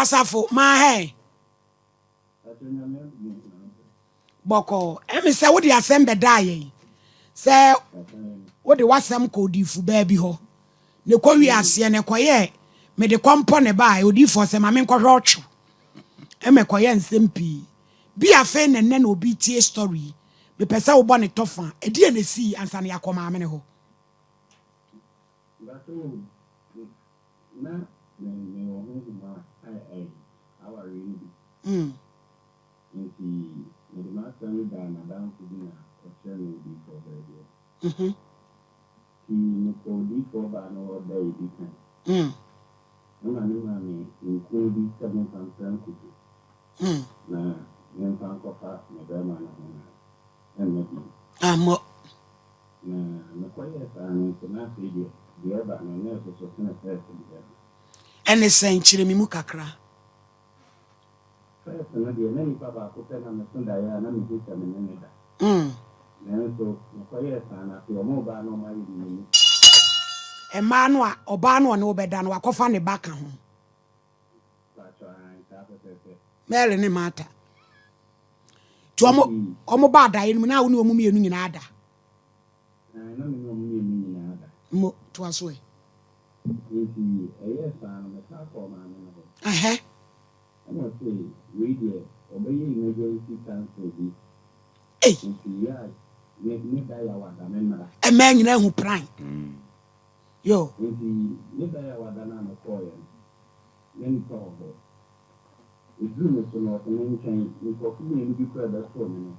Asafo, maa hɛn. Bɔkɔɔ. Ɛme sɛ wode asɛm bɛdaa yɛn sɛ wode w'asɛm kɔ odiifo baa bi hɔ na ɛkɔwie aseɛ no ɛkɔyɛɛ mede kɔmpɔ ne baa odiifoɔ sɛ ma menkɔhwɛ ɔtwe ɛma ɛkɔyɛ nsɛm pii bi. Afei na nnɛ na obi tie story yi, mepɛ sɛ wobɔ ne tɔfa ɛdeɛ na ɛsii ansa na yɛakɔ maame ne hɔ. Na mewɔ honhom a awareɛ no bi. Nti mede m'asɛm no daa m'adamfo bi na ɔkyerɛ me odiyifoɔ baa bi hɔ. Nti mekɔɔ odiyifoɔ baa no hɔ da a ɛdi kan. Ɛma ne maa me nku bi sɛ memfa mfra nkuto na memfa nkɔfa me barima no ho na ɛmma bio. Ammɔ. Na mekɔyɛɛ saa no nso, na afei deɛ, deɛ ɛba no, na ɛsoso sene first deɛ no. Ɛne sɛn? Kyerɛ me mu kakra. First no deɛ, na nipa baako pɛ na meso daeɛ a na mehu sɛ me ne no da. Nanso mekɔyɛɛ saa no, afei wɔn reba na wɔayɛ mmienu. Mmaa no a, ɔbaa no a ɔne wo bɛda no, wakɔfa ne ba ka ho. Paatwɔ, aane, saa pɛpɛɛpɛ. Mary ne Martha. Nti wɔn, wɔn baa daeɛ no mu, na wo ne wɔn mmienu nyinaa da. Aane, na me ne wɔn mmienu nyinaa da. Mo, toa so ɛ. Nti ɛyɛɛ saa no, mesan kɔɔ maame no hɔ. Ɛna ɔse wei deɛ ɔbɛyɛ emergency council bi. Ei! Nti yɛ a ne ne da yɛ awada me mmra. Mmaa nyinaa hu pran. Yo. Nti ne da yɛ awada no a mekɔɔeɛ no, na nnipa wɔ hɔ. Ɛduruu me so no, ɔse mentwɛn. Nkurɔfo mmienu bi koraa bɛtoo me no,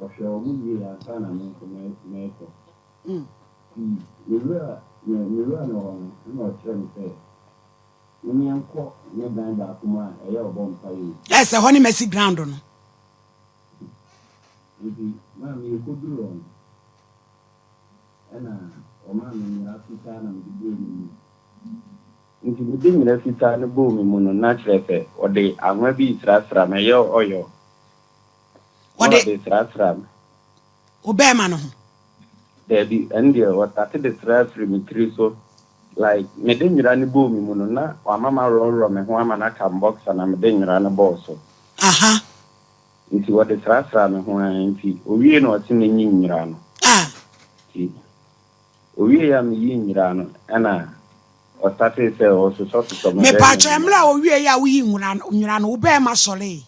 ɔhwɛɛ wɔn wiee ansa na me nso merekɔ. Nti me wura me me wura no hɔ no, ɛna ɔkyerɛɛ me sɛ me yɛnkɔ ne dan baako mu a ɛyɛ ɔbɔ mpaeɛ yi. Ɛɛ sɛ hɔ ne Mercy ground no. Nti maame yɛkɔduruu hɔ no, ɛna ɔmaa me nwera fitaa na mede bɔɔ me mu. Nti mede nwera fitaa no bɔɔ me mu no, na kyerɛ sɛ ɔde ahoma bi resrasra me, ɛyɛ oil. Na Ɔde. ɔde srasra me. Wo bɛɛma no ho. Daabi, ɛno deɛ ɔstate de sraa firi me tiri so. Like, mede nwera no bɔɔ me mu no, na wama maworɔworɔ me ho ama no aka me boxer na mede nwera no bɔɔ so. Nti wɔde srasraa me ho ara nti owiee na ɔse menyi nwera no. Nti owiee a meyii nwera no ɛna ɔstartee sɛ ɔsosɔsosɔ me bɛɛma Mepaakyɛw, anim. mmerɛ a owiee a woyii nwera no, nwera no, wo bɛɛma sɔree?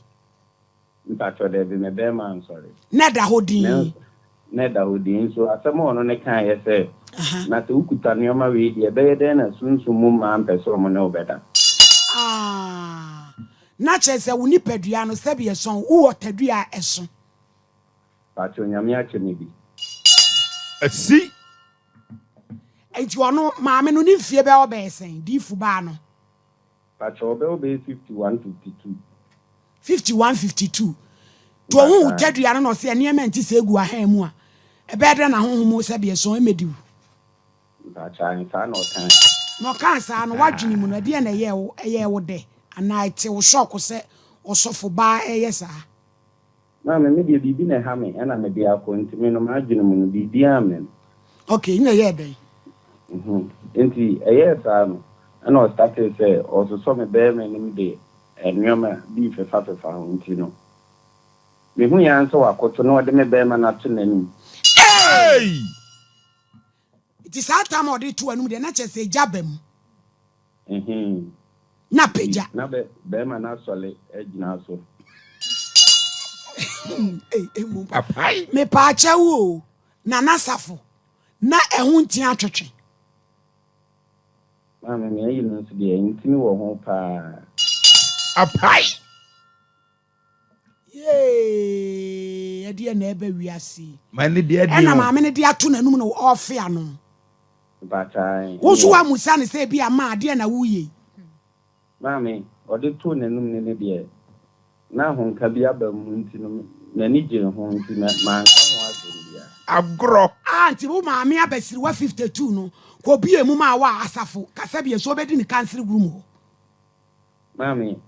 Mpakyɛw, daabi, me bɛɛma ansɔre. Na ɛda hɔ dinn? Nanso, na ɛda hɔ dinn. Nso asɛm a ɔno ne kaeɛ sɛ, Na sɛ wokuta nneɛma wei deɛ, ɛbɛyɛ dɛn na sunsum mu mmaa mpɛ sɛ wɔne wo bɛda? Ah, na kyerɛ sɛ wo nipadua no, sɛbi ɛsɔn, wowɔ tadua a ɛso. Pakyɛw, Nyame akyɛ me bi. Asi. Enti ɔno, maame no, ne mfie bɛwɔ bɛyɛ sɛn? Diifo baa no. Pakyɛw, ɔbɛwɔ bɛyɛ 51, 52. 51, 52. Nti ohuu wo tadua no na ɔse nneɛma nti sɛ egu ahan mu a, ɛbɛyɛ dɛn na honhom mu sɛdeɛ ɛsɔn mmɛdi wo? Mpakyɛw, aane, saa na ɔkae. Na ɔkaa saa no, w'adwene mu no, ɛdeɛn na ɛyɛɛ wo, ɛyɛɛ wo dɛ anaa ɛtee wo shock sɛ ɔsɔfo baa reyɛ saa? Maame, me deɛ biribi na ɛha me ɛna mede akɔ nti me no m'adwene mu no biribiara mmɛ me. Okay, nna ɛyɛɛ dɛn? Mhm, nti ɛyɛɛ saa no ɛna ɔstartee sɛ ɔresosɔ me bɛɛma anim de nnoɔma bi refefafefa ho nti no mehui ara sɛ wakoto na ɔde me bɛɛma no ato n'anim. Eei! Nti saa tam a ɔde to w'anom deɛ na kyerɛ sɛ egya ba mu. Ɛhee. Na Nti pagya. na bɛ bɛɛma no asɔle agyina so. Ei, emu pa. Apae. Mepaakyɛw o, Nana Safo, na ɛho ntia atwetwe. Maame, me ayi no nso deɛ ntini wɔ ho paa. Apae. Yee, ɛdeɛ na ɛba wiase yi. Ma ne deɛ den Ɛna o. maame no de ato n'anum na ɔrefe ano. Mpakyɛw, Wo nso ɛneɛ. woammisa no sɛ ebia maa deɛn na woreyɛ yi? Maame, ɔde too n'anum no ne deɛ, na ahomka bi aba mu nti no, m'ani gyee ho nti manka ho asɛm biara. Agorɔ. Ah, nti wo maame abasiriwa 52 no kɔbue mu maa wo a, asafo, kasa bio, sɛ ɔbɛdi ne kansere room hɔ? Maame,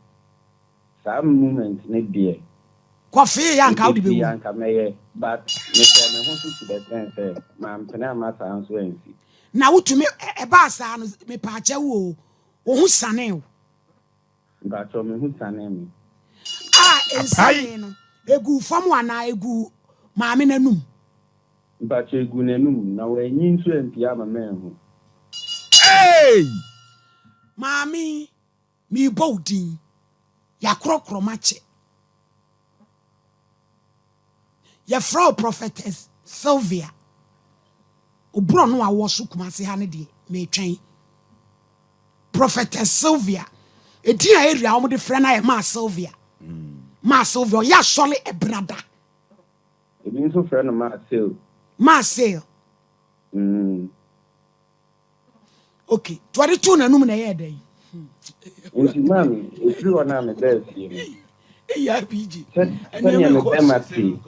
saa moment no deɛ, Kɔfee yɛ anka wode ɛbɛsi bɛwu. anka mɛyɛ, but mehyɛɛ me ho so to the extent sɛ mampene amma saa nso ansi. Na wotumi, ɛbaa saa no, mepaakyɛw o, wo ho sanee wo? Mpakyɛw me ho sianee me. A Apae. Nsianee no, eguu fam anaa eguu maame no anum? Mpakyɛw eguu n'anum, na wanyi nso ampue amma manhu. Eei! Maame yi, merebɔ wo din, yɛakorɔkorɔ m'akyɛ. Yɛfrɛ wo Prophetess Sylvia. Wo borɔno a wowɔ so Kumasi ha no deɛ, meretwɛn. Prophetess Sylvia. Edin a area a wɔde frɛ no ayɛ Maa Sylvia. Maa Sylvia, ɔyɛ asɔre ɛbrada. Ebi nso frɛ no Maa Syl. Maa Syl. Mm. Ok, nti ɔde too n'anum na ɛyɛɛ dɛn? Nti maame, ɛfiri hɔ no a mebaa fie no, Eyi RPG. sɛ, sɛdeɛ me bɛrima te yi,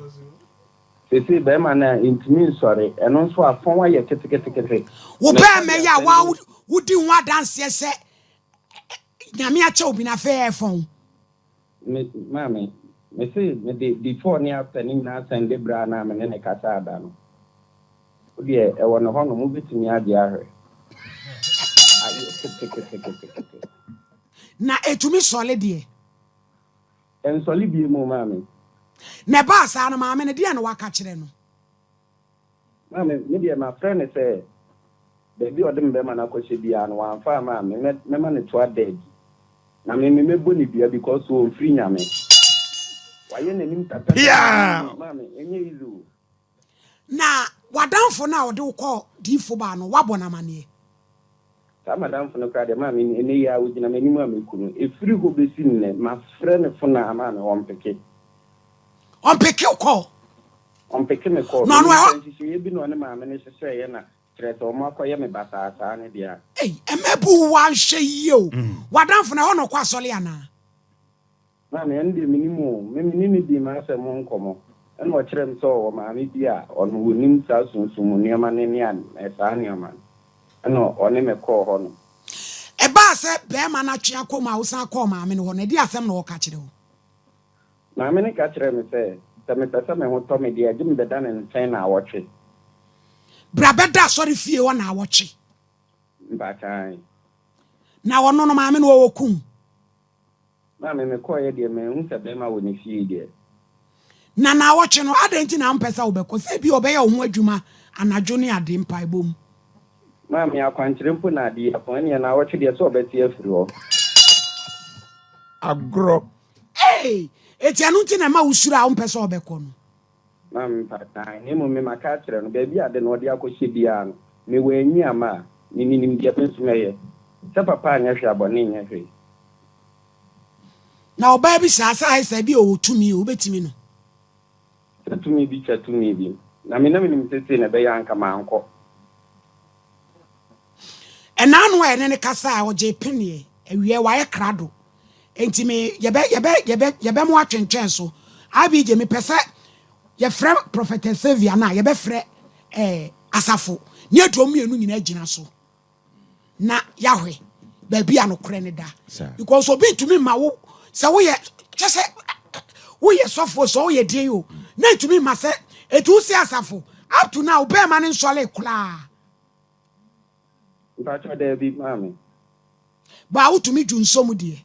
seesei bɛrima no a ɛntumi nsɔre, ɛno nso afɔn ayɛ keteketekete. Wo Meka bɛrima de yi a asɛm wa no. wodi ho adanseɛ sɛ Nyame akyɛ wo bi na afei ɛɛfɔn. Me, maame, mese mede before ne after no nyinaa sɛnde berɛ a na me ne no kasaa da no. Wo deɛ ɛwɔ ne hɔ nom, wobɛtumi agye ahwɛ. Ayɛ keteketekete. Na ɛtumi sɔle deɛ? Ɛnsɔle biom o, maame. Na ɛbaa saa no, maame no, deɛn na waka kyerɛ no? Maame, me deɛ mafrɛ no sɛ baabi a ɔde me bɛma no akɔhyɛ biara no wamfa amma a, me mɛma no to ada adi. Na me me mɛbɔ no dua because ɔmfiri Nyame. Wayɛ n'anim tatahwe Piaa! Maame, ɛnyɛ easy o. Na w'adamfo no a ɔde wo kɔɔ diyifo baa no, woabɔ no amanneɛ? Saa m'adamfo no koraa deɛ, maame, ɛnnɛ yi ara ɔgyina m'anim a mɛku no. Ɛfiri hɔ bɛsi nnɛ, mafrɛ ne fon a, maame, ɔmpeke. Ɔmpeke wo kɔɔ? Ɔmpeke me kɔɔ. Na ɔno Menim ɛhɔ. sɛ nhyehyɛeɛ bi na ɔne maame no hyehyɛeɛ na kyerɛ sɛ wɔakɔyɛ me basaa saa no deɛ a. Ei, mmabu wo anhwɛ yie o. W'adamfo no, ɛhɔ na ɔkɔ asɔre anaa? Maame, ɛno deɛ mennim o. Me me ne no dii m'asɛm ho nkɔmmɔ, ɛna ɔkyerɛɛ me sɛ ɔwɔ maame bi a ɔno ɔnim saa sunsum mu nneɛma no ne a saa nneɛma no, ɛna ɔne me kɔɔ hɔ nom. Ɛbaa sɛ barima no atwe akɔ mu a wosan kɔɔ maame no hɔ no, ɛdeɛn asɛm na ɔka kyerɛɛ wo? Maame no ka kyerɛɛ me sɛ, sɛ mepɛ sɛ me ho tɔ me deɛ a, gye mebɛda ne nkyɛn naawɔtwe. Bra bɛda asɔrefie hɔ naawɔtwe. Mpakyɛw. Na ɔno no, maame no ɔwɔ kum? Maame, mekɔeɛ deɛ, manhu sɛ bɛrima wɔ ne fie deɛ. Na naawɔtwe no, adɛn nti na wompɛ sɛ wobɛkɔ? Sɛ ebia ɔbɛyɛ wo ho adwuma anadwo ne ade, mpaebɔ mu. Maame, akwankyerɛ mpo na ade yi ako, ɛnneɛ naawɔtwe deɛ sɛ ɔbɛte afiri hɔ. Agorɔ. Ei! Enti ɛno nti na ɛma wosuro a wompɛ sɛ ɔbɛkɔ no? Maame, mpakyɛ, ae, na mmom me maka akyerɛ no, baabi a ade no ɔde akɔhyɛ biara no, me wanyi amma a, me menim deɛ me nso mɛyɛ. Sɛ papa anyɛ hwee a, bɔne nyɛ hwee. Na ɔbaa bi saa, sɛ ayɛ sɛ ebia ɔwɔ tumi o, wobɛtumi no? Sɛ tumi bi twa tumi bi. Na me na menim sɛ sei na ɛbɛyɛ a anka mankɔ. Ɛna ano a yɛne no kasae a ɔgyee peneɛ, awiɛ wayɛ krado. Enti me yɛbɛ yɛbɛ yɛbɛ yɛbɛmo atwentwɛn so. IBJ mepɛ sɛ yɛfrɛ Prophetess Sylvia no a yɛbɛfrɛ eh, asafo ne aduom mmienu nyinaa gyina so na yɛahwɛ baabi a nokorɛ no da. Because obi ntumi mma wo sɛ woyɛ kyɛ sɛ woyɛ sɔfoɔ sɛ woyɛ deɛ o na ntumi mma sɛ ɛti wo se asafo up to now bɛɛma no nsɔle koraa. Mpakyɛw daabi maame. Baa wotumi dwu nsɔ mu deɛ.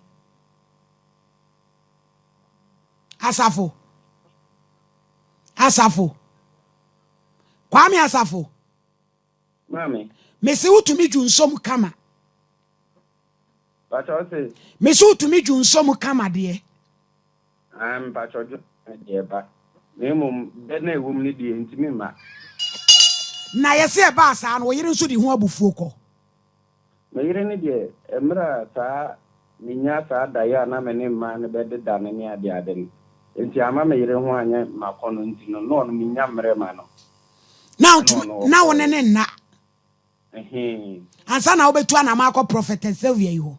Asafo. Asafo. Kwame Asafo. Maame. Mese wotumi dwu nsɔ mu kama. Mpakyɛw se. Mese wotumi dwu nsɔ mu kama deɛ. Aah mpakyɛw dwo no deɛ ɛba na mmom dɛ no a ɛwɔ mu no deɛ ɛntumi mma. Na yɛse ɛbaa saa no wo yere nso de ho abufuo kɔ. Me yere no deɛ mmerɛ a saa menyaa saa daeɛ a na me ne mmaa no bɛdeda no ne adeade no nti amma me yere ho anyɛ m'akɔnnɔ nti no na ɔno mennya mmerɛ ma no Na ɛna ɔno na wo ne ɔkɔeɛ. no nna. Ɛhee. Ansa na wobɛtu anamɔ akɔ Prophetess Sylvia yi hɔ.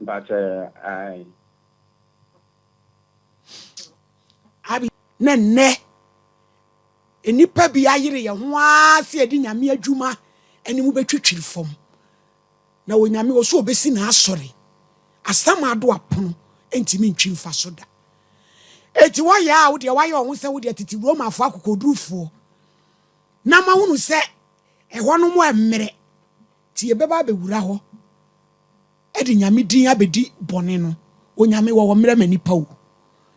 Mpakyɛw ae. Abi, na nnɛ nnipa bi ayere yɛn ho ara sɛ yɛde Nyame adwuma anim bɛtwitwiri fam. Na Onyame wɔ so ɔbɛsi n'asɔre. Asamado apono ntumi ntwi mfa so da. Enti wɔyɛ a wodeɛ wayɛ wɔn ho sɛ wodeɛ tete Romafoɔ akokoɔdurufoɔ na mahunu sɛ ɛhɔnom mmerɛ nti yɛbɛba abɛwura hɔ. de Nyame din abɛdi bɔne no, Onyame wɔwɔ mmerɛ ma nipa o.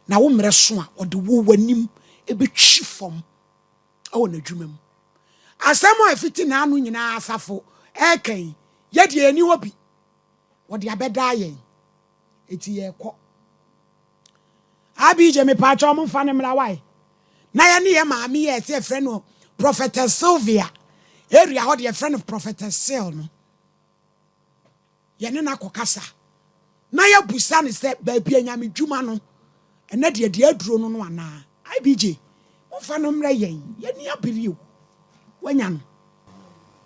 Na wo mmerɛ so a, ɔde wo w'anim bɛtwi fam wɔ n'adwuma mu. Asɛm a ɛfiti n'ano nyinaa asafo ɛreka yi, yɛ deɛ yɛnni hɔ bi. Wɔde abɛdaa yɛn. Eti yɛrekɔ. Abj mepaakyɛw mo nfa no mmra wae. Na yɛne yɛ maame yi a ɛsɛ yɛfrɛ no Prophetess Sylvia area hɔ deɛ yɛfrɛ no Prophetess Syl no. Yɛne no akɔkasa na yɛabusa no sɛ baabi a nyamedwuma no ɛnɛ deɛ deɛ aduro no no anaa. IBJ momfa no mmrɛ yɛn yɛni abere o. Wanya no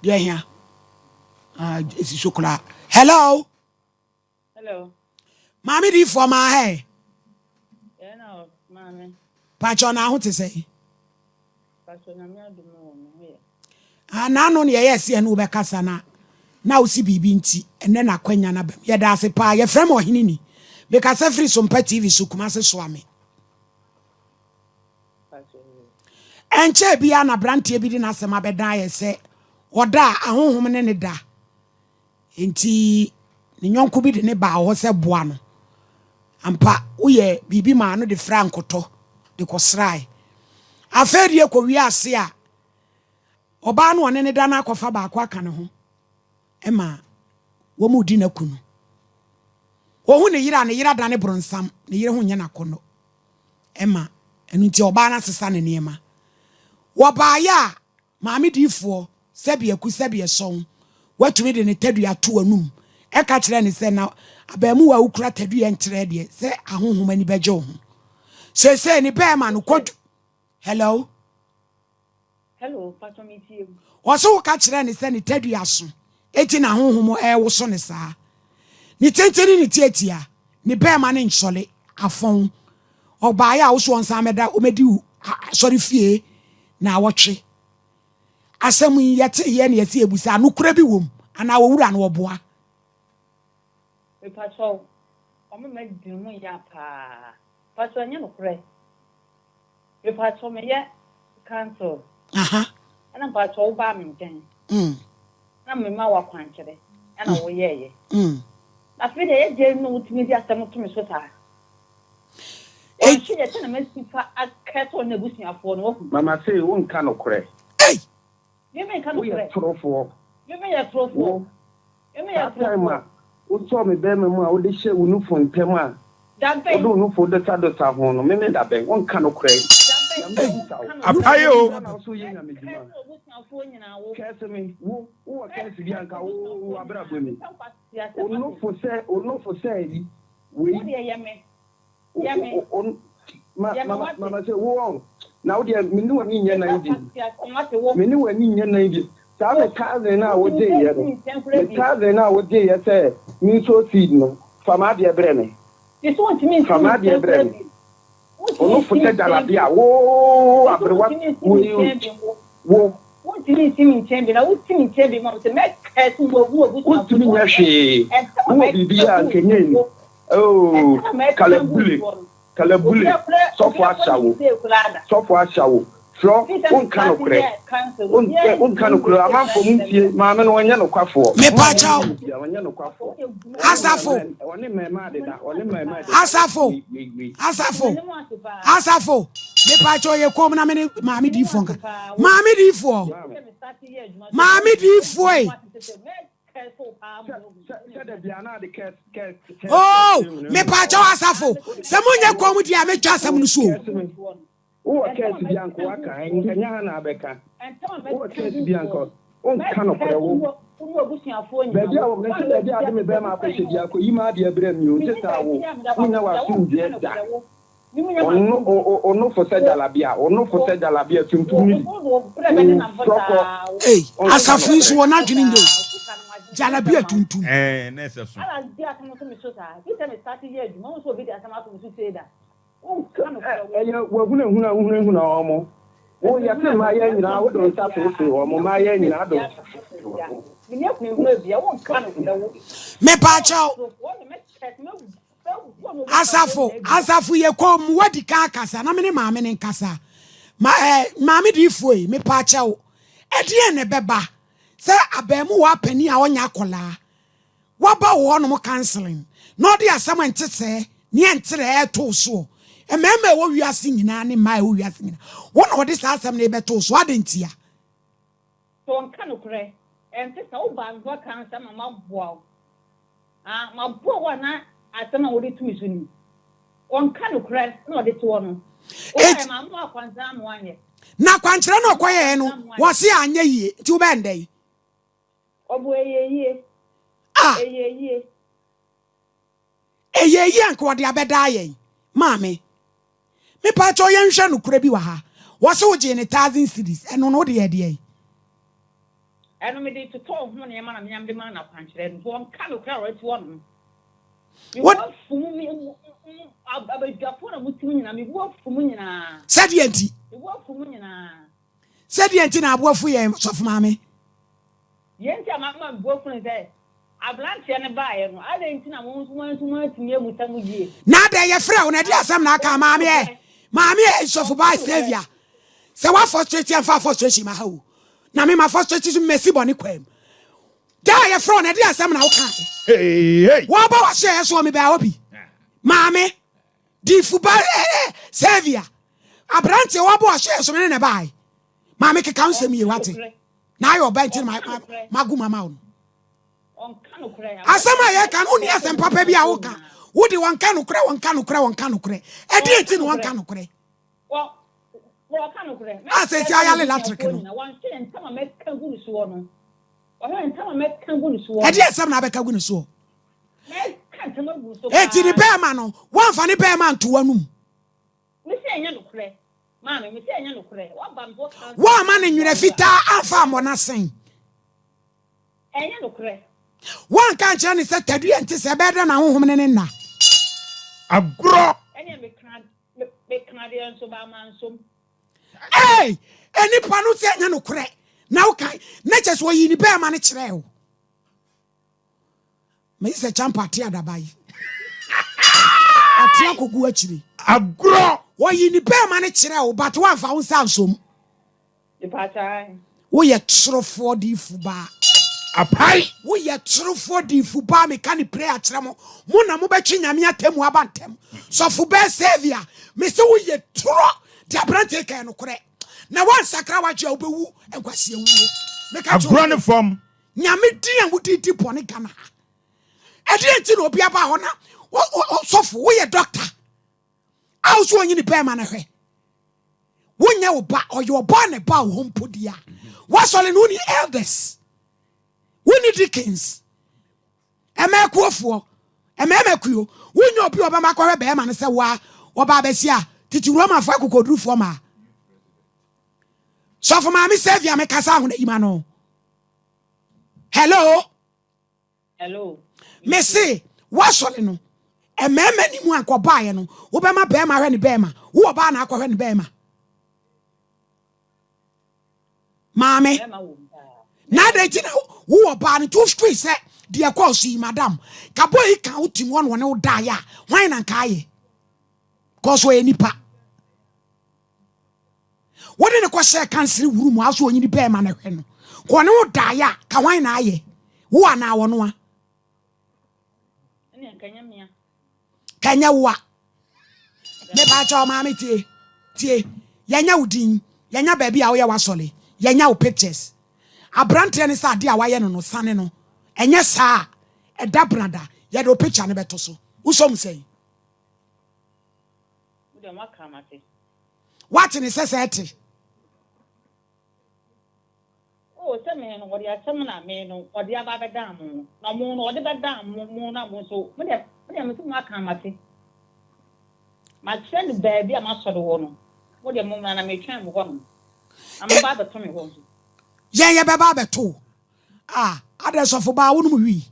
deɛ hia ah, ɛsi so koraa. Hello. Hello. Maame diifoɔ maa hɛ. Yɛn na wɔ maame. Pakyɛ na aho te sɛ. Pakyɛ nyame adum wɔ me ho yɛ. Ah n'ano na yɛyɛ ɛsɛ ɛne wobɛkasa na na wosi biribi nti ɛnɛ na akwanya no abam. Yɛda ase paa. Yɛfrɛ me ɔhene ni. Mekasa firi Sompa TV so Kumase Soame. Ɛnkyɛɛ biara na aberanteɛ bi de n'asɛm abɛdan ayɛ sɛ ɔda a ahonhom ne ne da. Enti ne yɔnko bi de no baa hɔ sɛ boa no. Ampa, woyɛ biribi maa no de fraa nkotɔ de kɔsrae. Afei deɛ kɔwie ase a, ɔbaa no ɔne ne da no akɔfa baako aka ne ho ma wɔredi no aku no. Ɔhu ne yere a, ne yere adane boronsam, ne yere ho nyɛ no akɔnnɔ ma ɛno nti ɔbaa no asesa ne nneɛma. Wɔbaeɛ a, Maame diyifoɔ, sɛbi aku sɛbi ɛsɔn, watumi de ne tadua ato w'anum, ɛka kyerɛ no sɛ, Na abaamuwa a wokura tadua nkyerɛ deɛ sɛ ahonhom ani bɛgye wo ho. Seesei ne bɛɛma no kɔ Hello? Hello, pastor me tie wo. Ɔse woka kyerɛ no sɛ ne tadua so, eti na honhom ɛrewoso no saa. Ne tenten ne ne tiatia, ne bɛɛma no nkyɔle, afɔn. Ɔbaeɛ a wo so ɔnsan mɛda ɔmɛdi wo asɔre fie naawɔtwe. Asɛm yi yɛteeɛ na yɛse yɛbusa, nokorɛ bi wom anaa owura no ɔboa? Mepakyɛw, ɔmo mma di ho ya paa. Pakyɛw ɛnyɛ nokorɛ. Mepakyɛw meyɛ council. Aha. Ɛna mepakyɛw wo baa me nkyɛn. Mm. Na me ma wo akwankyerɛ ɛna wo yɛɛyɛ. Mm. Na afei deɛ ɛyɛ deɛn na wotumi de asɛm to me so saa? Wɔnhwɛ yɛ sɛ na masi fa akɛse ɔne n'abusuafoɔ no wahu. Mama sei wo nka nokorɛ. Ei! Me me nka Woyɛ nokorɛ. torofoɔ. Me me yɛ torofoɔ. Wo, Me me yɛ saa time torofoɔ. a wo sɔɔ me bɛɛma mu a wode hyɛɛ wo nufu ntɛm a Da wode bɛn? wo nufu dosadosa ho no, me me da bɛn? Wo nka nokorɛ. Da bɛn? Na Me me me bisa wo. nka nokorɛ. Apae o. Wo na wo so woyɛ nyame Mɛkɛse dwuma. w'abusuafoɔ nyinaa wo. Kɛse me, wo, wo wɔ kɛse bi a Mɛkɛse nka wo, wo w'abusuafoɔ abrabɔ nyinaa. ni. Mepɛ nkwaseasɛm Wo ate. nufu sɛ, wo nufu sɛ yi, wei. Wo deɛ yɛ me. Yɛ me. Ma Yɛ me ma wate. mama sɛ wo ɔn na wo deɛ me ne w'ani nyɛ Mepɛ nan bi nkwaseasɛm ate wo. me ne w'ani nyɛ nan bi saa Wo. me thousand no a Wontumi wogyeeɛ nsi no me nkyɛn koraa me bio. thousand no a wogyeeɛ sɛ me nso seed no fa m'adeɛ brɛ me Mese wontumi fa nsi me m'adeɛ nkyɛn brɛ koraa me bio. Wontumi Onofo nsi me sɛ nkyɛn jalabia bio. wo Mese aberewa wontumi nsi me wei nkyɛn bio wo. wo. Wontumi nsi me nkyɛn bio na wosi me nkyɛn bio ma mese mɛkɛse wo awu abusuafo Wontumi so nyɛ ɛnɛ hwee ɛntɛm a wowɔ biribi mɛka a gu anka ɛnyɛ so ni wo oh ɛntɛm a mɛka gu kalabule soɔ no kalabule obiara kora sɔfo obiara kora ahyɛ nim wo sei koraa da. sɔfo ahyɛ wo frɔ Fii sɛ me wonka starte nokorɛ yɛɛ council no obiara wonka ntumi nokorɛ mmɛtie amanfoɔ saa mo nsɛm ntie da. maame no ɔnyɛ nokwafoɔ mo a Mepakyɛw. monim no bia ɔnyɛ nokwafoɔ ɔne Asafo. mmɛɛma ɔne mmɛɛma adeda ɔne mmɛɛma adeda Asafo. wei wei wei. Asafo. Asafo. Mepakyɛw yɛ komm na me ne maame diifoɔ nka. Maame diifoɔ. Maame. Maame diifoɔ ei. Oh, mepaakyɛw asafo, sɛ monyɛ komm deɛ a mɛtwa asɛm no so o. Wowɔ kɛse bi anka waka, ɛnyɛ ha na abɛka. Wowɔ kɛse bi anka wonka nokorɛ wo. Baabi a mese baabi a ade me bɛrima akɔhyɛ bi akɔyi m'adeɛ brɛ mi o, nte saa wo, wonya w'asomdwoeɛ da. Ono o o onofo sɛ jalabia, onofo sɛ jalabia tuntum no bi. Wo frɔkɔ, Ei, wonka asafo yi nso nokorɛ. wɔn adwene nyɛ o. Jalabia tuntum. Ɛɛ, na ɛsɛ so. Ɛyɛ w'ahunahuna a wohunahuna wɔn. Wo yɛte mmayewa nyinaa wode wo nsa feefee wɔn, mmayewa nyinaa de wo nsa feefee wɔn. Mepaakyɛw. Asafo, asafo yɛ komm, wadi kan akasa na me ne maame no nkasa. Ma eh, maame diifoɔ yi, mepaakyɛw, ɛdeɛn na ɛbɛba sɛ abaamuwaa panin a ɔnyɛ akwadaa, waba wo hɔnom counseling na ɔde asɛm a ɛnte sɛɛ Nea nti na ɛreto wo soɔ. Mmarima a ɛwɔ wiase nyinaa ne mmaa a ɛwɔ wiase nyinaa, wo na wɔde saa asɛm no rebɛto wo so. Adɛn ntia? Sɛ wɔnka nokorɛ, ɛnte saa? Wobaa me hɔ kaa nsɛm ma maboa wo. Ah, maboa wo a na asɛm a wode to me so ni. Wɔnka nokorɛ na wɔde toɔ no. Wobaeɛ maa mo akwankyerɛ ama woanyɛ. Na akwankyerɛ no a ɔkɔyɛɛ no, wɔse anyɛ yie, nti wobɛyɛ no dɛn? Ɔbo ɛyɛ yie. Ah! Ɛyɛ yie. Ɛyɛ yie anka wɔde abɛdaa yɛn. Maame, mepaakyɛw yɛnhwɛ nokorɛ bi wɔ ha. Wɔse wogyee no thousand cedis, ɛno no wode yɛɛ deɛn? Ɛno mede totɔɔ ho nneɛma na mea mede maa no akwankyerɛ no. Nti ɔnka nokorɛ a ɔte hɔ nom. Me bo afu mo, me, mo, mo, abadwafoɔ na mote mu nyinaa, me bo afu mo nyinaa. Sɛdeɛ nti? Me bo afu mo nyinaa. Sɛdeɛ nti na abo afu yɛn, sɔfo maame? Deɛ nti a mama me bo afu ne sɛ, aberanteɛ no baeɛ no, adɛn nti na mo nso moanso moantumi ammisa mu yie? Na adɛn yɛfrɛ wo na ɛdeɛ asɛm na aka maame ɛ maame ɛ sɔfo baa Saviour sɛ wa frustrate yɛn fa frustration ma ha o na me ma frustrate so mɛsi bɔne kwam da a yɛfrɛ wo na ɛdeɛ asɛm na woka wɔba wahyɛ yɛ soɔ me baa obi maame difu ba ɛ Saviour aberanteɛ wɔba wahyɛ yɛ so me ne na ɛbae Maame keka wo nsɛm yie wate. Na ayɛ ɔba nti na magu mama wo no. Asɛm a yɛka no wonni asɛm papa bi a woka. Wode wɔnka nokorɛ wɔnka nokorɛ wɔnka nokorɛ. Ɛdeɛ nti na wɔnka nokorɛ? A sɛ si ayale latrek no. Ɛdeɛ nsɛm na abɛka gu ne soɔ. Eti ne bɛɛma no wɔmfa ne bɛɛma nto w'anum. Mese ɛnyɛ nokorɛ. Maame, mese ɛnyɛ nokorɛ. Woaba me hɔ kan. Woamma no nwerɛ fitaa amfa ammɔ n'asen. Ɛnyɛ nokorɛ. Woanka ankyerɛ no sɛ tadua nte sɛ ɛbɛyɛ dɛn na honhom ne ne nna. Agorɔ. Ɛnneɛ meka, meka deɛ nso ba mansom. Ei! Nnipa no sɛ ɛnyɛ nokorɛ na wokae, na kyerɛ sɛ ɔyii ne bɛɛma no kyerɛɛ wo. Meyi sɛ champa ate adaba yi. Ate akogu akyiri. Agorɔ. Wɔyi ne bɛɛma no kyerɛ wo but woamfa wo nsa ansom. Woyɛ torofoɔ diifo baa. Apae. Woyɛ torofoɔ diifo baa meka ne prayer kyerɛ mo. Mo na mobɛtwe Nyame atɛmu aba ntɛm. Sɔfo bɛɛ Saviour mese woyɛ torɔ deɛ aberanteɛ ka yɛ nokorɛ. Na woansakra w'adwe a wobɛwu nkwaseɛ wuo. Meka kyerɛ Agorɔ ne fam. Nyame din a wode di bɔne Ghana ha. Ɛdeɛ nti na obi aba hɔ na sɔfo woyɛ doctor a wo so ɔnyini bɛrima no hwɛ. Wonyɛ wo ba ɔyɛ ɔbaa ne ba wo hɔ mpo di a. Wasɔre no woni elders. Woni deacons. Ɛmɛkuofoɔ. Ɛmɛɛmɛ kuo. Wonyɛ obi ɔbɛma akɔhwɛ bɛrima no sɛ wa ɔba abɛsi a tete Romanfoɔ akokodurufoɔ maa. Sɔfo maame Saviour me kasa ahona yima no. Hello. Hello. Me se wasɔre no mmarima ni mu anka ɔbaeɛ no wobɛma bɛrima ahwɛ ne bɛrima wo ɔbaa na akɔhwɛ ne bɛrima maame na adɛn nti na wo ɔbaa no nti wofiri sɛ deɛ kɔɔ so yi madam kabɔ yi ka wo tim hɔ na ɔne wo daeɛ a hwan na nka ayɛ kɔɔ so ɔyɛ nipa Wode no kɔhyɛɛ kansere wuru mu a so onyini bɛɛma no hwɛ no kɔ ɔne wo daeɛ a ka hwan na ayɛ wo anaa ɔno a ka nyɛ wo a mepaakyɛ maame tie tie yɛnya wo din yɛnya baabi a woyɛ w'asɔre yɛnya wo pictures aberanteɛ ne sɛ adeɛ a wayɛ no no sane no ɛnyɛ saa a ɛda brada yɛde wo picture no bɛto so wosɔ mu sɛn Woate ne sɛ sɛ ɛte. Oh, sɛ me no, wɔde asɛm na me no, wɔde aba abɛdan mo, na mo no, wɔde bɛdan mo, mo na mo nso, mo deɛ, mo deɛ, mo sɛ mo aka amate. Makyerɛ no baabi a masɔre wɔ no, mo deɛ mo mmra na metwɛn mo hɔ nom, na mo ba abɛto me hɔ nso. Yɛn yɛbɛba abɛto wo. Ah, adɛ sɔfo baa wonom wii.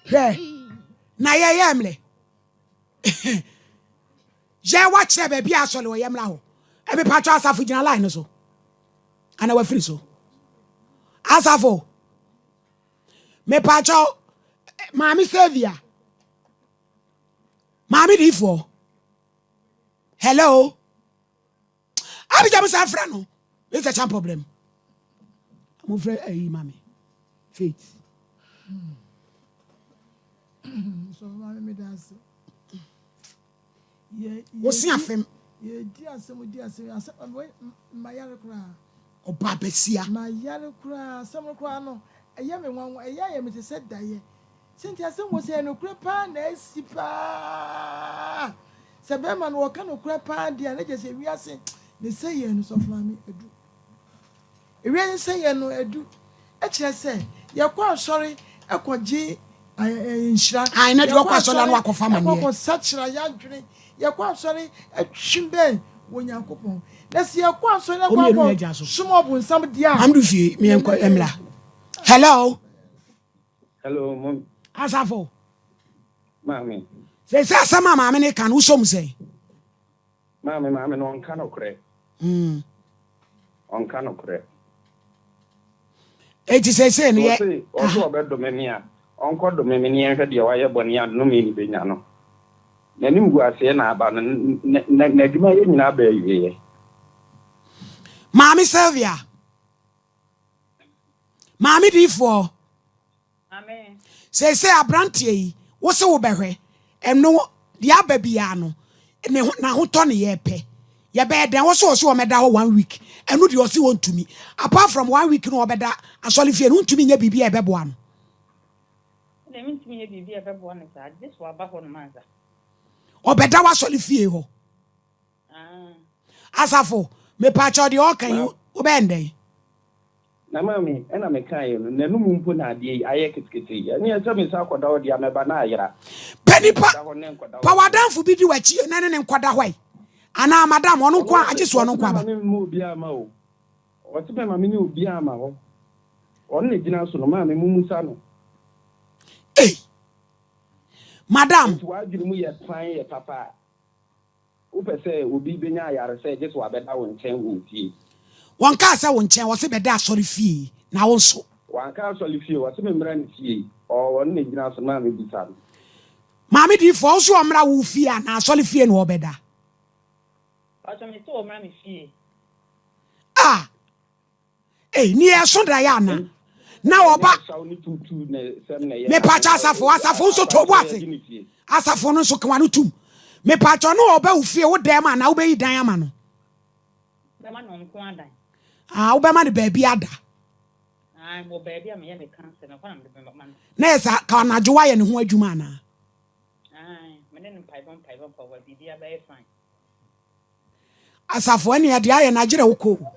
Hwɛ, na yɛyɛ mmerɛ. Yɛ wakyerɛ baabi a asɔre wɔ yɛ mmra hɔ. Ɛmi patro asafo gyina line no so. Ana wafiri so. Asafo. Me patro maame Savia. Maame diifoɔ. Hello. Abigya mo san frɛ no. It's a champ problem. Mo frɛ ayi maame. Faith. Sɔfo maame meda ase. Yɛ Wosi yɛdi afem. yɛdi asɛm di asɛm asɛm wei mayare koraa. Ɔbaa basia. Mayare koraa asɛm no koraa no ɛyɛ me nwanwa ɛyɛ ayɛ me te sɛ daeɛ. Sɛ nti asɛm wɔ sɛ ɛyɛ nokorɛ paa na asi paa. Sɛ bɛrima no wɔka nokorɛ paa deɛ a na kyerɛ sɛ wiase ne sɛeɛ no sɔfo maame adu. Ewiase sɛeɛ no adu. Ɛkyerɛ sɛ yɛkɔ asɔre kɔgye nhyira. Ae, na deɛ Yɛkɔ ɔkɔ asɔre a na asɔre wakɔfa kɔ amaneɛ. kɔsakyera yɛadwene. Yɛkɔ asɔre twe bɛn Onyankopɔn. Na sɛ yɛkɔ asɔre na kɔ Ɔmmienu na akɔ agya so. som ɔbonsam deɛ a, Amdu fie, yɛn meɛnkɔ na mmra. Hello. Hello, mom. Asafo. Maame. Sɛ sɛ asɛm a maame ne ka no wosɔ mu sɛn? Maame, maame no ɔnka nokorɛ. Ɔnka nokorɛ. Eti seesei no yɛ. Ɔse ɔse ɔbɛdome me a, ɔnkɔdome me ne yɛnhwɛ deɛ wayɛ bɔne a nnome no bɛnya no. N'anim gu aseɛ na aba no, n'adwumayɛ nyinaa aba awieɛ. Maame Sylvia. Maame diifoɔ. Amen. Seesei aberanteɛ yi, wo se wobɛhwɛ, ɛno deɛ aba biara no, ne ho n'ahotɔ ne yɛpɛ. Yɛbɛyɛ dɛn? Wo se ɔse ɔmɛda hɔ one week, ɛno deɛ ɔse ɔntumi. Apart from one week no ɔbɛda asɔre fie no, wontumi nyɛ biribi a ɛbɛboa no. Ɛna mentumi nyɛ biribi a ɛbɛboa no saa, gye so aba hɔ nom ansa. Ɔbɛda w'asɔre fie hɔ. Ah. Asafo, mepaakyɛw deɛ ɔka yi, wobɛyɛ no dɛn? Na maame, ɛna mekaeɛ no, n'anum mpo na adeɛ yi ayɛ ketekete yi. Ɛneɛ sɛ mesan kɔda hɔ deɛ a, mɛba na ayera. Pɛ nipa, Menkɔda hɔ nnɛ nkɔda hɔ pa ɔkyena. w'adamfo bi di w'akyi na ne ne nkɔda hɔ ɛ. Anaa madam, ɔno Ɔno nko a, ɔse, agye so ɔno ɔse nko aba. mɛma me mma obiara mma o. Ɔse mɛma me ne obiara mma hɔ. Ɔno na gyina so no, maame mommusa no. Ei! Madam. Enti w'adwene mu yɛ kwan yɛ papa a, Wopɛ sɛ obi benya ayaresa a, gye sɛ wabɛda wo nkyɛn wɔ wo fie. Wɔnkaa sɛ wo nkyɛn, wɔse bɛda asɔre fie, na wo nso. Wanka asɔre fie, ɔse me mmra ne fie. Ɔɔ, ɔno na egyina so maa me bisa no. Maame diifoɔ, wo se ɔmmra wo fie anaa asɔre fie na ɔbɛda? Pacho me se ɔmmra me fie. Ah! Ei, ne yɛ so daeɛ ana? Na ɔba. Mepaakyɛ asafo, asafo nso to bo ase. Asafo no nso kawa no tum. Mepaakyɛ no ɔba wo fie, wo dan mu anaa wobɛyi dan ama no? Bɛma no nko adan. Ah, wobɛma no baabi ada. Ah, wɔ baabi a meyɛ me cancer no, hɔ na mede bɛma no. Na yɛ sɛ ka anadwo woayɛ ne ho adwuma anaa? Ah, mene no mpaebɔ mpaebɔ mpaebɔ, biribiara bɛyɛ fine. Asafo ɛne ɛde ayɛ no agyerɛ wo kɔ o.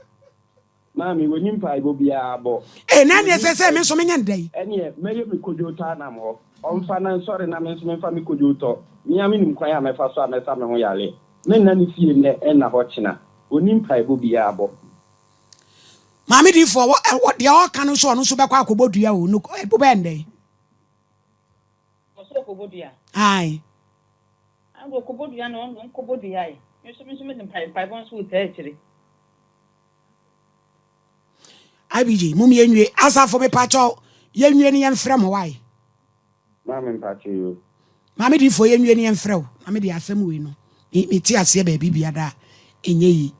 Maame, wɔnni mpaebɔ biara bɔ. Ee, na ɛneɛ sɛ sɛ me nso menyɛ no dɛn? Ɛneɛ, mɛyɛ me kodwotɔ anam hɔ. Ɔmfa na nsɔre na me nso memfa me kodwotɔ. Me ara menim kwan a mɛfa so a mɛsa me ho yareɛ. Menna ne fie nnɛ, ɛnna hɔ kyena. Ɔnni mpaebɔ biara bɔ. Maame diifoɔ, wɔ, deɛ ɔreka no nso ɔno nso bɛkɔ akɔbɔ dua o, no, wobɛyɛ no dɛn? Ɔsɛ ɔkɔbɔ dua? Ae. Anka ɔkɔbɔ dua no, ɔno ɔnkɔbɔ dua ɛ. Me nso, me nso mede mpaebɔ nso retaa akyire. IBG, mom yɛnwie. Asafo mepakyɛw, yɛnwie no yɛmfrɛ mo wae. Maame mpakyɛw yo. Maame diifoɔ yɛnwie no yɛmfrɛ wo. Na mede asɛm wei no, me te aseɛ baabi biada a, ɛnyɛ yi.